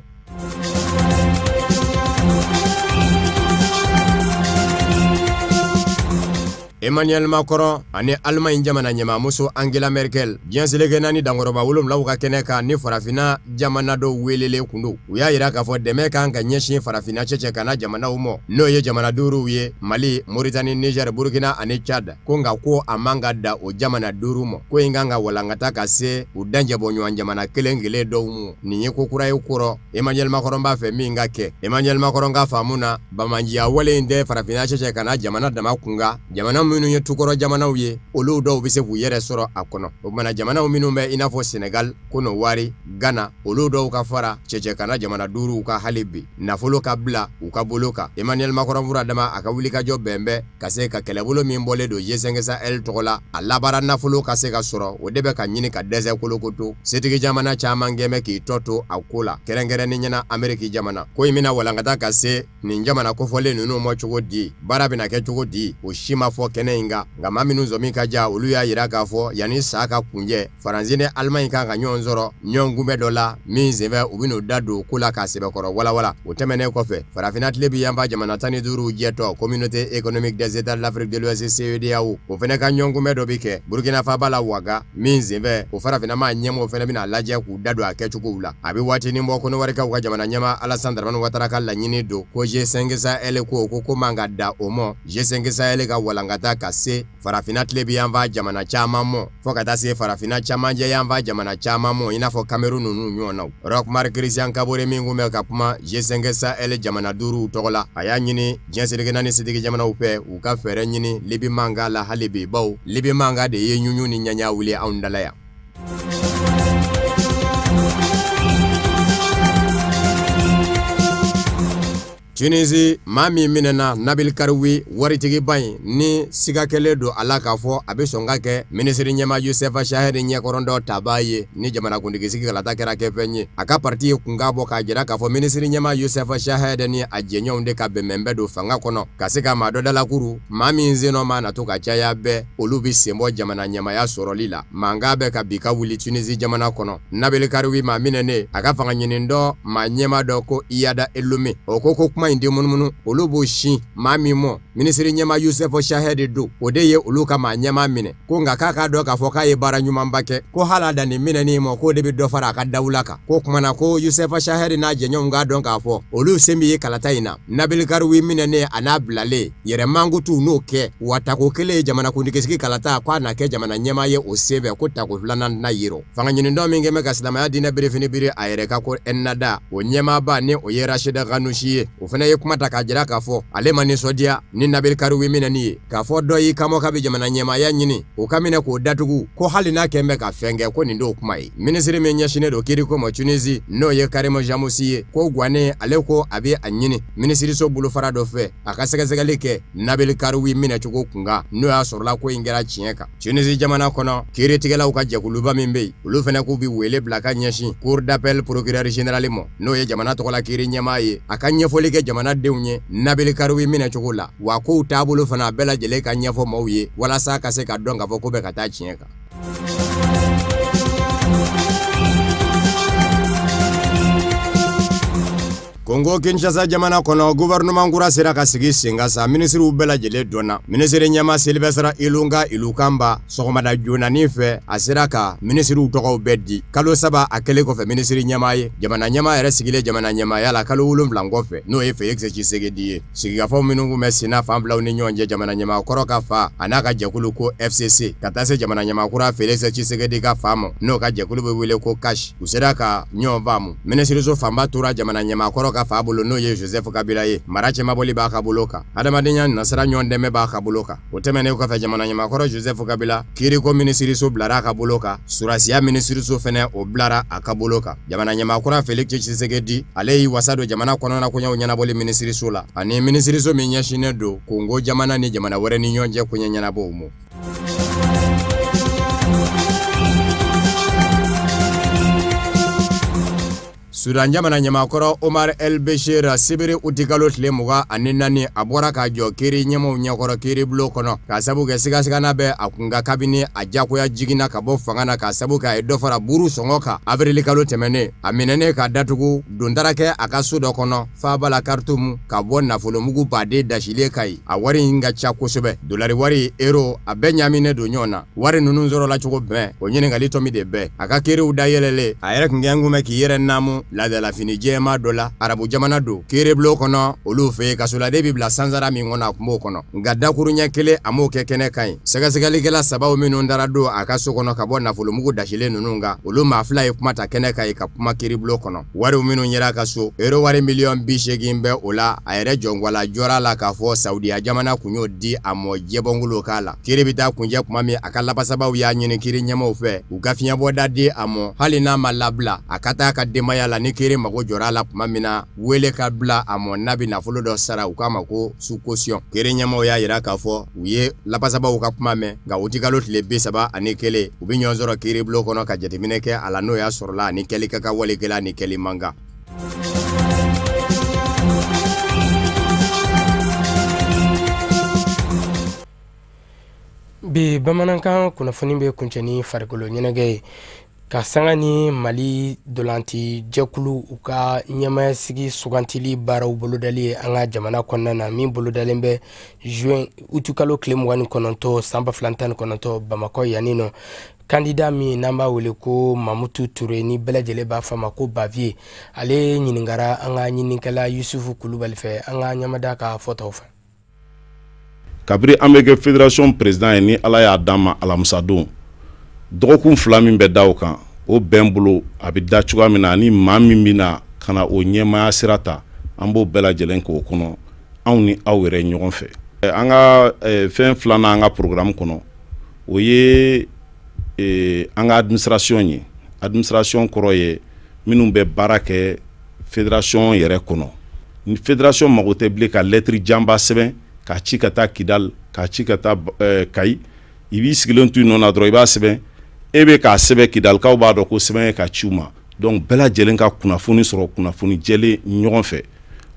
Emmanuel Macron ani Allemagne jamana ɲɛmaamuso Angela Merkel diɲɛ seleke naani dankɔrɔba 7 ka kɛnɛ kan ni farafinna jamana dɔw welelen kun don. U y'a yira k'a fɔ dɛmɛ kan ka ɲɛsin farafinna cɛcɛ kana jamanaw ma, n'o ye jamana 5 ye Mali, Mauritanie, Niger, Burkina ani Tchad, ko nka ko a man ka da o jamana 5 ma, ko in kan ka walankata ka se u danjɛbɔ ɲɔgɔn jamana kelen kelen dɔw ma. Nin ye ko kura ye kɔrɔ Emmanuel Macron b'a fɛ min ka kɛ. Emmanuel Macron ka faamu na, bamanjiya wale in tɛ farafinna cɛcɛ kana jamana dama kunkan, jamana minnu ye tukɔrɔ jamanaw ye olu dɔw bɛ se k'u yɛrɛ sɔrɔ a kɔnɔ. O kumana jamanaw minnu bɛ i n'a fɔ Senegal, Kɔnɔwari, Ghana, olu dɔw ka fara cɛcɛ kana jamana 5 ka hali bi nafolo ka bila u ka bolo kan. Emmanuel Macron fura dama a ka wulikajɔ bɛn bɛ ka se ka kɛlɛbolo min bɔlen don G5 Sahel tɔgɔ la, a labaara nafolo ka se ka sɔrɔ, o de bɛ ka ɲini ka dɛsɛ kolokoto. Setigi jamana caman gɛnbɛ k'i tɔ to a ko la, kɛrɛnkɛrɛnnen ɲɛna Ameriki jamana. Ko in bɛna walankata ka se nin jamana kofɔlen ninnu ma cogo di, baara bɛna kɛ cogo di, o si ma fɔ kɛnɛ in kan. Nka maa minnu sɔmi ka ja, olu y'a yira k'a fɔ yanni sa ka kunjɛ, Faransi ni Allemagne kan ka ɲɔgɔn sɔrɔ ɲɔgɔn kunbɛ dɔ la min senfɛ u bɛn'u da don ko la k'a sɛbɛkɔrɔ walawala. O tɛmɛnen kɔfɛ, farafinna tile bi yanfa jamana 15 jɛtɔ Communauté économique des États de l'Afrique de l'Ouest CEDEAO, o fɛnɛ ka ɲɔgɔn kunbɛ dɔ bɛ kɛ Burkina Faso la Ouaga, min senfɛ o farafinna maa ɲɛmɔgɔw fɛnɛ bɛna lajɛ k'u da don a kɛcogow la. A bɛ waatinin bɔ Kɔnɔwarikaw ka jamana ɲɛmaa Alassane Dramane Ouattara ka laɲini don ko G5 Sahel ko man ka da o ma, G5 Sahel ka walankata ta ka se farafinna tilebinyanfan jamana caman mɔ fo ka taa se farafinna camancɛ yanfan jamana caman mɔ i n'a fɔ Cameroun ninnu ɲɔgɔnnaw. Roch Marc Christian Kabore min kun bɛ ka kuma G5 Sahel jamana 5 tɔgɔ la, a y'a ɲini diɲɛ seleke naani setigi jamanaw fɛ u ka fɛɛrɛ ɲini Libi mankan la hali bi, bawo Libi mankan de ye ɲuɲu ni ɲaɲa wuli anw dala yan. Tunisie, maa min minɛna Nabil Karoui waritigiba in ni siga kɛlen don a la k'a fɔ a bɛ sɔn ka kɛ minisiri ɲɛmaa Youssef Chahed ɲɛkɔrɔndɔ tabaa ye ni jamanakuntigi sigi kalata kɛra kɛfɛn ye. A ka parti ye kunkan bɔ k'a jira k'a fɔ minisiri ɲɛmaa Youssef Chahed ni a jɛɲɔgɔnw de ka bɛnbɛnbɛn don fanga kɔnɔ ka se ka maa dɔ dalakuru, maa min sennɔ maa na to ka caya bɛɛ, olu bɛ sen bɔ jamana ɲɛmaaya sɔrɔli la. Mankan bɛ ka bi ka wuli Tunisie jamana kɔnɔ. Nabil Karoui maa minɛnen, a ka fanga ɲini dɔ maa ɲɛmaa dɔ ko Iyada Elome, o ko ko kuma in den munumunu olu b'o sin maa min mɔ minisiri ɲɛmaa Youssef Chahed don, o de ye olu ka maa ɲɛmaa minɛ, ko nka k'a k'a dɔn k'a fɔ k'a ye baara ɲumanba kɛ, ko hali a dan nin minɛni ma k'o de bɛ dɔ fara a ka dawula kan. Ko kumana ko Youssef Chahed n'a jɛɲɔgɔnw k'a dɔn k'a fɔ olu sen bɛ ye kalata in na. Nabil Karoui minɛnen a n'a bilalen yɛrɛ mankutu n'o kɛ, wa tako kelen ye jamanakuntigi sigi kalata k'a na kɛ jamana ɲɛmaa ye o sen fɛ, ko tako filanan tɛna yirɔ. Fanga ɲinidɔn min kɛ bɛ ka silamɛya diinɛ birifini biri a yɛrɛ kan ko Ennahda, o ɲɛmaaba ni o ye Rachid Ghannouchi ye, o fana ye kuma ta k'a jira k'a fɔ ale ma nisɔndiya ni Nabil Karoui minɛni ye, k'a fɔ dɔ y'i kamɔ k'a bɛ jamana ɲɛmaaya ɲini o ka minɛ k'o datugu, ko hali n'a kɛn bɛ ka fɛn kɛ ko nin t'o kuma ye. Minisiri min ɲɛsinnen don kiiriko ma Tunisie n'o ye Karim Jamoussi ye, ko guwanen ale ko a bɛ a ɲini minisiriso bolofara dɔ fɛ a ka sɛgɛsɛgɛli kɛ Nabil Karoui minɛcogo kunkan, n'o y'a sɔrɔla ko in kɛra tiɲɛ kan. Tunisie jamana kɔnɔ kiiritigɛlaw ka jɛkuluba min bɛ yen, olu fana k'u bɛ wele bila ka ɲɛsin cour d'appel procureur général ma, n'o ye jamana tɔgɔla kiiri ɲɛmaa ye, a ka ɲɛfɔli kɛ jamanadenw ye Nabil Karoui minɛcogo la, wa kow taabolo fana a bɛɛ lajɛlen ka ɲɛfɔ maaw ye walasa ka se ka dɔn k'a fɔ ko bɛ ka taa tiɲɛ kan. Congo Kinshasa jamana kɔnɔ, gouvernement kura sera ka sigi sen kan sa, minisiriw bɛɛ lajɛlen dɔnna. Minisiri ɲɛmaa Sylvestre Ilunga Ilukamba sɔgɔmada joonani fɛ a sera ka minisiriw tɔgɔw bɛɛ di. Kalo 3 a kɛlen kɔfɛ minisiri ɲɛmaa ye, jamana ɲɛmaa yɛrɛ sigilen jamana ɲɛmaaya la kalo 7 kɔfɛ, n'o ye Félix Tshisekedi ye. Sigikafɔ minnu kun bɛ senna fan filaw ni ɲɔgɔn cɛ, jamana ɲɛmaa kɔrɔ ka fa a n'a ka jɛkulu ko FCC ka taa se jamana ɲɛmaa kura Félix Tshisekedi ka fa ma, n'o ka jɛkulu bɛ wele ko CACH, u sera ka ɲɔgɔn faamu. Minisiriso fanba tora jamana ɲɛmaa kɔrɔ ka fa bolo, n'o ye Joseph Kabila ye, mara cɛmabɔli b'a ka bolo kan, adamadenya nasira ɲɔgɔn dɛmɛ b'a ka bolo kan. O tɛmɛnen kɔfɛ, jamana ɲɛmaakɔrɔ Joseph Kabila kiiriko minisiriso bilara a ka bolo kan, surasiya minisiriso fɛnɛ o bilara a ka bolo kan. Jamana ɲɛmaakura Félix Tshisekedi ale y'i wasa don jamana kɔnɔna koɲɛw ɲɛnabɔli minisiriso la, ani minisiriso min ɲɛsinnen don Kongo jamana ni jamana wɛrɛ ni ɲɔgɔn cɛ koɲɛ ɲɛnabɔw ma. Sudan jamana ɲɛmaakɔrɔ Omar El Bashir sibiri utikalo tile 24 a bɔra k'a jɔ kiiri ɲɛmaaw ɲɛkɔrɔ kiiribulon kɔnɔ k'a sabu kɛ sigasigana bɛ a kunkan kabini a jagoya jiginna ka bɔ fanga na k'a sabu kɛ a ye dɔ fara buru sɔngɔ kan avril kalo tɛmɛnen. A minɛnen ka datugu don taara kɛ a ka so dɔ kɔnɔ faaba la Khartoum ka bɔ nafolomugu baden dasilen ka yen. A wari in ka ca kosɛbɛ, dolari wari, euro, a bɛɛ ɲaaminen don ɲɔgɔn na. Wari ninnu sɔrɔla cogo bɛn, o ɲininkali tɔmi de bɛɛ. A ka kiiriw dayɛlɛlen, a yɛrɛ kun kɛn kun bɛ k'i yɛrɛ naamu laadalafini jɛman dɔ la. Arabu jamana don, kiiribulon kɔnɔ olu fɛ yen kasoladen bɛ bila sansara min kɔnɔ a kun b'o kɔnɔ, nka dakuruɲɛ kelen a m'o kɛ kɛnɛ kan ye. Sɛgɛsɛgɛlikɛla sabaw minnu taara don a ka so kɔnɔ ka bɔ nafolomugu dasilen ninnu kan, olu maa 2 ye kuma ta kɛnɛ kan ye ka kuma kiiribulon kɔnɔ. Wariw minnu yera a ka so, euro wari miliyɔn 80 bɛ o la. A yɛrɛ jɔnwala jɔra la k'a fɔ Saudiya jamana kun y'o di a mɔ jɛbɔnkolo k'a la. Kiiri bɛ taa kuncɛ tuma min, a ka lafasabaw y'a ɲini kiiri ɲɛmaaw fɛ u ka fiɲɛbɔda di a mɔ, hali n'a ma labila a ka taa a ka denbaya la ni kiiri mago jɔra a la tuma min na, wele ka bila a mɔ n'a bɛ nafolo dɔ sara, u k'a ma ko sous caution. Kiiri ɲɛmaaw y'a jira k'a fɔ u ye lafasabaw ka kuma mɛn, nka utikalo tile 31 u bɛ ɲɔgɔn sɔrɔ kiiribulon kɔnɔ ka jateminɛ kɛ a la, n'o y'a sɔrɔla ani kɛli ka kan wali kelen ani kɛli man kan. Bi bamanankan kunnafoni bɛ kuncɛ ni farikolo ɲɛnajɛ ye ka sanga ni Mali dolanti jɛkulu u ka ɲɛmaayasigi sugantili baaraw bolodali ye an ka jamana kɔnɔna na, min bolodalen bɛ juin utikalo tile 29 san 2019 Bamakɔ yanni nɔ. Kandida min n'an b'a wele ko Mamutu Ture ni bɛɛ lajɛlen b'a fɔ a ma ko Baviye, ale ɲininkara an ka ɲininikɛla Yusufu Kulubali fɛ an ka ɲamada ka fɔtaw fɛ. Kabiri an bɛ kɛ fédération président ye, ni Ala y'a d'an ma alamisadon, dɔgɔkun 2 min bɛ da o kan, o bɛn bolo a bɛ da cogoya min na, ani maa min bɛ na ka na o ɲɛmaaya sira ta, an b'o bɛɛ lajɛlen k'o kɔnɔ, anw ni aw yɛrɛ ɲɔgɔn fɛ. An ka fɛn filanan an ka programme kɔnɔ, o ye an ka administration ye. Administration kɔrɔ ye minnu bɛ baara kɛ fédération yɛrɛ kɔnɔ. Ni fédération mago tɛ bilen ka lettre janba sɛbɛn k'a ci ka taa Kidal, k'a ci ka taa Kayi, i b'i sigilen to i nɔ na dɔrɔn, i b'a sɛbɛn. E bɛ k'a sɛbɛn, Kidalikaw b'a dɔn ko sɛbɛn ye ka ci u ma. Donc bɛɛ lajɛlen ka kunnafoni sɔrɔ kunnafoni jɛlen ɲɔgɔn fɛ,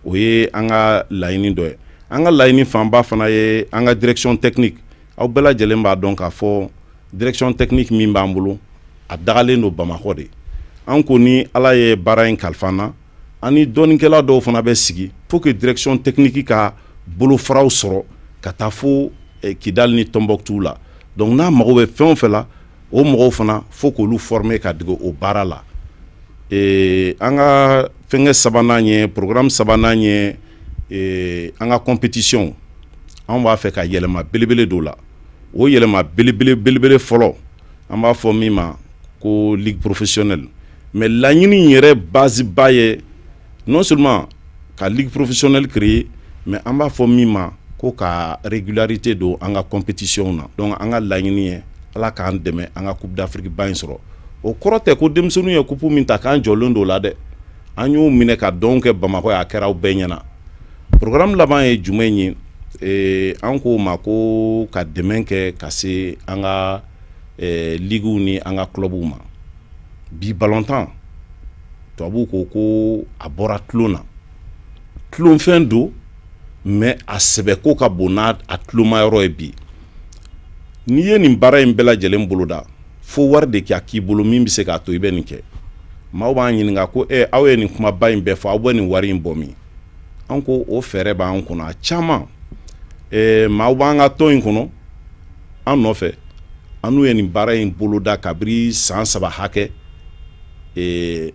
o ye an ka laɲini dɔ ye. An ka laɲini fanba fana ye an ka direction technique. Aw bɛɛ lajɛlen b'a dɔn k'a fɔ direction technique min b'an bolo, a dagalen don Bamakɔ de. An ko ni Ala ye baara in kalifa an na, an ni dɔnnikɛla dɔw fana bɛ sigi pour que direction technique ka bolofaraw sɔrɔ ka taa fo Kidal ni Tombouctou la. Donc n'a mago bɛ fɛn o fɛn la, o mɔgɔw fana fo k'olu former ka dege o baara la. An ka fɛnkɛ sabanan ye, programme sabanan ye, an ka compétition, an b'a fɛ ka yɛlɛma belebele dɔ la. O yɛlɛma belebele belebele fɔlɔ, an b'a fɔ min ma ko ligue professionnelle. Mais laɲini yɛrɛ base ba ye non seulement ka ligue professionnelle créer, mais an b'a fɔ min ma ko ka régularité don an ka compétition na. Donc an ka laɲini ye Ala k'an dɛmɛ an ka Coupe d'Afrique ba in sɔrɔ. O kɔrɔ tɛ ko denmisɛnninw ye coupe min ta k'an jɔlen don o la dɛ. An y'o minɛ ka dɔn kɛ Bamakɔ, a kɛra aw bɛɛ ɲɛna. Programme laban ye jumɛn ye? An k'o ma ko ka dɛmɛ kɛ ka se an ka ligues ni an ka clubs ma. Bi balontan, tubabuw ko ko a bɔra tulon na. Tulonfɛn don, mais a sɛbɛko ka bon n'a a tulomayɔrɔ ye bi. N'i ye nin baara in bɛɛ lajɛlen boloda, fo wari de ka k'i bolo min bɛ se k'a to i bɛ nin kɛ. Maaw b'an ɲininka ko aw ye nin kumaba in bɛɛ fɔ, aw bɛ nin wari in bɔ min? An ko o fɛɛrɛ b'an kɔnɔ a caman. Maaw b'an ka tɔn in kɔnɔ an nɔfɛ, an n'u ye nin baara in boloda kabiri san 3 hakɛ.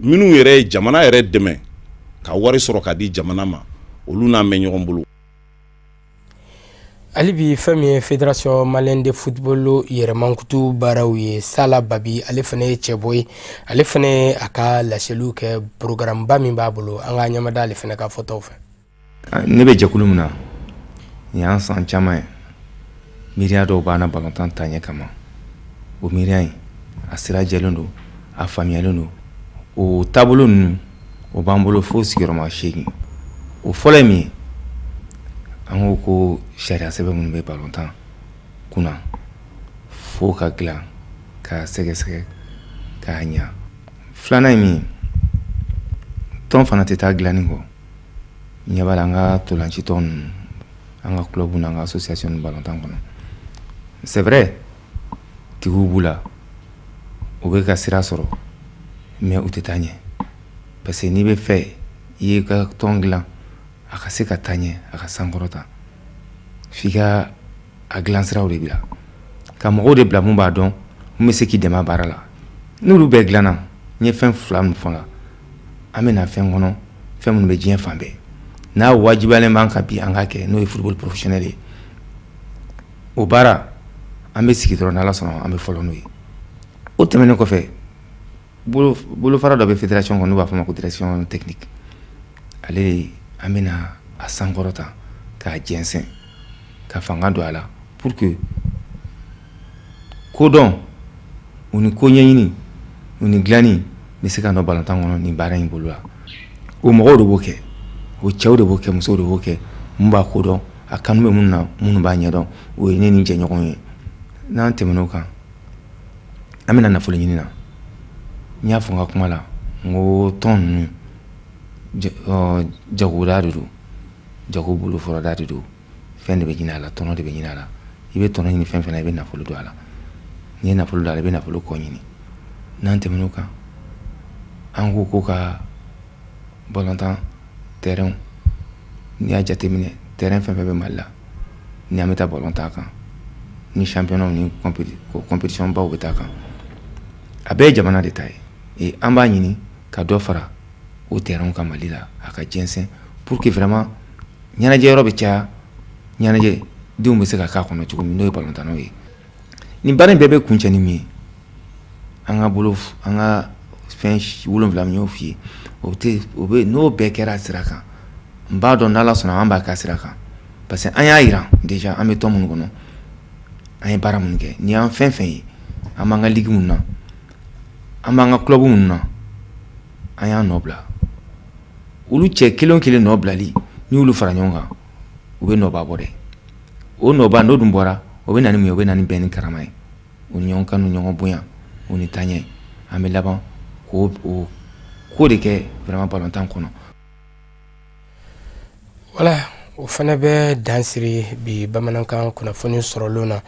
Minnu yɛrɛ ye jamana yɛrɛ dɛmɛ ka wari sɔrɔ ka di jamana ma, olu n'an bɛ ɲɔgɔn bolo. Hali bi, fɛn min ye Fédération malienne de football yɛrɛmankutu baaraw ye, Sala Babi, ale fana ye cɛbɔ ye. Ale fana ye a ka laseliw kɛ programme ba min b'a bolo. An ka ɲɛmada ale fana ka fɔtaw fɛ. Ne bɛ jɛkulu min na, nin y'an san caman ye, miiriya dɔw b'an na balontan taaɲɛ kama. O miiriya in, a sira jɛlen don, a faamuyalen don. O taabolo ninnu, o b'an bolo fo sigiyɔrɔma 8. O fɔlɔ ye min ye, an ko ko sariya sɛbɛn minnu bɛ balontan kunna, fo ka dilan k'a sɛgɛsɛgɛ k'a ɲa. Filanan ye min ye, tɔn fana tɛ taa dilanni kɔ. Ɲɛ b'a la, an ka ntolanci tɔn ninnu, an ka club n'an ka association ninnu balontan kɔnɔ, c'est vrai, tigiw b'u la, u bɛ ka sira sɔrɔ, mais u tɛ taa ɲɛ, parce que n'i bɛ fɛ i ye ka tɔn dilan a ka se ka taa ɲɛ, a ka sankɔrɔta, f'i ka a dilan siraw de bila, ka mɔgɔw de bila mun b'a dɔn, mun bɛ se k'i dɛmɛ a baara la. N'olu bɛɛ dilanna, n ye fɛn 2 min fɔ la, an bɛ na fɛn kɔnɔ, fɛn minnu bɛ diɲɛ fan bɛɛ n'a wajibiyalen b'an kan bi an ka kɛ, n'o ye football professionnel ye. O baara, an bɛ sigi dɔrɔn, n'Ala sɔnna, an bɛ fɔlɔ n'o ye. O tɛmɛnen kɔfɛ, bolofara dɔ bɛ fédération kɔnɔ, n'u b'a fɔ a ma ko direction technique. Ale, an bɛna a sankɔrɔta k'a jɛnsɛn, ka fanga don a la, pour que kodɔn u ni ko ɲɛɲini u ni dilanni bɛ se ka nɔ balontan kɔnɔ nin baara in bolo la. O mɔgɔw de b'o kɛ, o cɛw de b'o kɛ, musow de b'o kɛ, mun b'a kodɔn, a kanu bɛ minnu na, minnu b'a ɲɛdɔn, o ye ne ni jɛɲɔgɔn ye. N'an tɛmɛn'o kan, an bɛna nafolo ɲini na. N y'a fɔ n ka kuma la, n ko tɔn ninnu jagoda de don, jago bolofɔrɔda de don. Fɛn de bɛ ɲini a la, tɔnɔ de bɛ ɲini a la. I bɛ tɔnɔ ɲini fɛn fɛn na, i bɛ nafolo don a la. N'i ye nafolo don a la, i bɛ nafolo kɔ ɲini. N'an tɛmɛn'o kan, an ko ko ka balontan terrain, n'i y'a jateminɛ, terrain fɛn fɛn bɛ Mali la ni an bɛ taa balontan kan, ni championnat ni compétition baw bɛ taa kan, a bɛɛ ye jamana de ta ye. Et an b'a ɲini ka dɔ fara o terrain kan Mali la, a ka jɛnsɛn, pour que vraiment ɲɛnajɛ yɔrɔ bɛ caya, ɲɛnajɛ Denw bɛ se ka k'a kɔnɔ cogo min, n'o ye balontannaw ye. Nin baara in bɛɛ bɛ kuncɛ ni min ye, an ka bolo, an ka fɛn 7 min y'o f'i ye, o tɛ o bɛ n'o bɛɛ kɛra a sira kan. N b'a dɔn n'Ala sɔnna, an b'a k'a sira kan, parce que an y'a yira déjà, an bɛ tɔn minnu kɔnɔ, an ye baara minnu kɛ, nin y'an fɛn fɛn ye, an b'an ka ligue minnu na, an b'an ka club minnu na, an y'an nɔ bila. Olu cɛ kelen o kelen nɔ bilali, n'i y'olu fara ɲɔgɔn kan, u bɛ nɔba bɔ dɛ. O nɔba n'o dun bɔra, o bɛ na ni mun ye? O bɛ na ni bɛn ni karama ye, o ni ɲɔgɔn kanu, ɲɔgɔn bonya, o ni taaɲɛ. An bɛ laban k'o o ko de kɛ vraiment balontan kɔnɔ. Wala o fana bɛ dan siri bi bamanankan kunnafoni sɔrɔlenw na,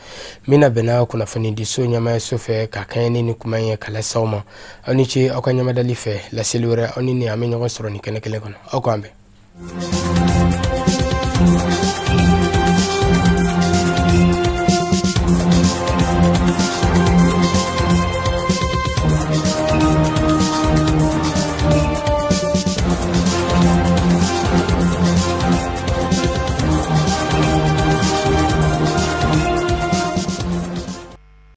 min na bɛnna kunnafoni diso ɲɛmaayaso fɛ ka kɛɲɛ ni nin kuma ye ka lase aw ma. Aw ni ce aw ka ɲɛmadali fɛ. Laseli wɛrɛ, aw ni nin an bɛ ɲɔgɔn sɔrɔ nin kɛnɛ kelen kɔnɔ. Aw k'an bɛn.